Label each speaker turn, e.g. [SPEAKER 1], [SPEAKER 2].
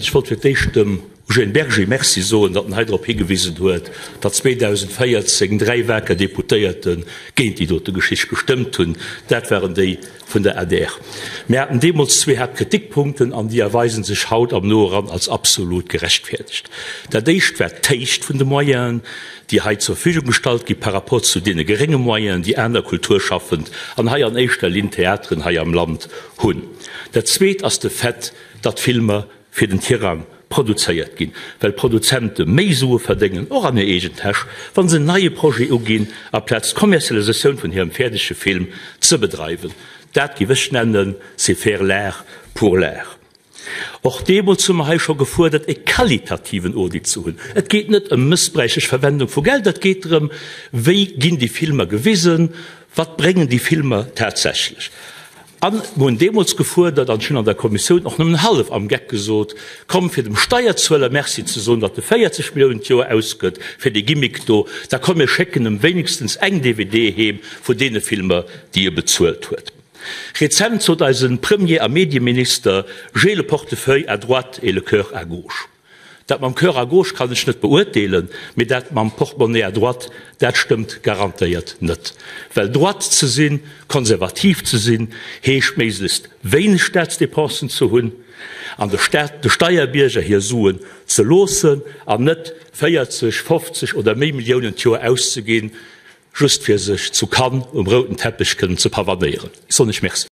[SPEAKER 1] Ech wollt fir d'éischt dem Eugène Berger Merci soen, datt en hei drop higewisen huet, datt 2014 dräi waker Deputéierte géint déi dote Geschicht gestëmmt hunn. Dat waren déi vun der adr. Mir haten deemools zwee Haaptkritikpunkten an déi erweise sech haut am Noeran als absolut gerechtfäerdegt. Dat éischt war d'Héicht vun de Moyenen, déi hei zur Verfügung gestallt gi par rapport zu deene gerénge Moyenen, déi aner Kulturschaffend an hei an éischter Linn Theateren hei am Land hunn. Dat zweet ass de Fait, datt Filmer fir den Tirang produzéiert ginn, well d'Produzente méi Sue verdéngen, och an hir eegen Täsch, wa se en neie Projet uginn, aplaz d'Kommerzialisatioun vun hirem fäerdege Film ze bedreiwen. Dat géif ech nennen, c'est faire l'art pour l'art. Och deemools hu mer hei scho gefuerdert, e qualitativen Audit ze hunn. Et geet net ëm mëssbräichlech Verwendung vu Gelder, et geet drëm, wéi ginn déi Filmer gewisen, wat bréngen déi Filmer tatsächlech. An mer hunn deemools gefuerdert, an ech hunn an der Kommissioun och nëmmen hallef am Geck gesot, komm fir dem Steierzueler Merci ze soen, datt e 40 Milliounen d'Joer ausgëtt fir dee Gimmick do, da komm mir schécken em wéinegstens eng DVD heem vun deene Filmer, déi e bezuelt huet. Rezent sot eise Premier a Medieminister, J'ai le portefeuille à droite et le cœur à gauche. Dat mam Cœur à gauche kann ech net beurteelen, mee dat mam Portemonnaie à droite, dat stëmmt garantéiert net. Well droite ze sinn, konservativ ze sinn, heescht méiglechst wéineg Staatsdepensen ze hunn an de Staat, de Steierbierger hir Suen ze loossen an net 40, 50 oder méi Milliounen d'Joer auszeginn, just fir sech zu Cannes um rouden Teppech kënnen ze pavanéieren. Ech soen Iech Merci.